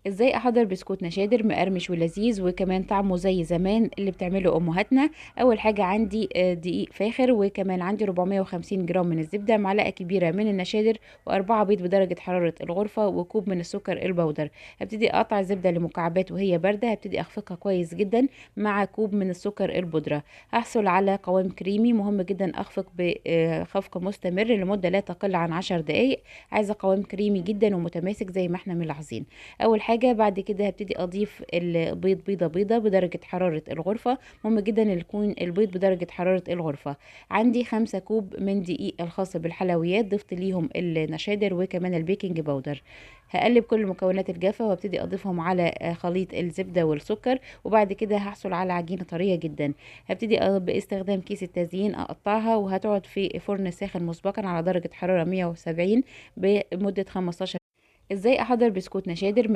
ازاي احضر بسكوت نشادر مقرمش ولذيذ وكمان طعمه زي زمان اللي بتعمله امهاتنا؟ اول حاجة عندي دقيق فاخر، وكمان عندي 450 جرام من الزبده، معلقه كبيرة من النشادر، و4 بيض بدرجة حرارة الغرفة، وكوب من السكر البودر. هبتدي اقطع الزبدة لمكعبات وهي باردة، هبتدي اخفقها كويس جدا مع كوب من السكر البودره. هحصل على قوام كريمي. مهم جدا اخفق بخفق مستمر لمدة لا تقل عن 10 دقائق. عايزه قوام كريمي جدا ومتماسك زي ما احنا ملاحظين. اول حاجة بعد كده هبتدي اضيف البيض بيضة بيضة بدرجة حرارة الغرفة. مهم جدا يكون البيض بدرجة حرارة الغرفة. عندي 5 كوب من دقيق الخاص بالحلويات، ضفت ليهم النشادر وكمان ال baking powder. هقلب كل المكونات الجافه وابتدي اضيفهم على خليط الزبدة والسكر، وبعد كده هحصل على عجينه طرية جدا. هبتدي باستخدام كيس التزيين اقطعها، وهتقعد في فرن ساخن مسبقا على درجه حرارة 170 بمدة 15. ازاي احضر بسكوت نشادر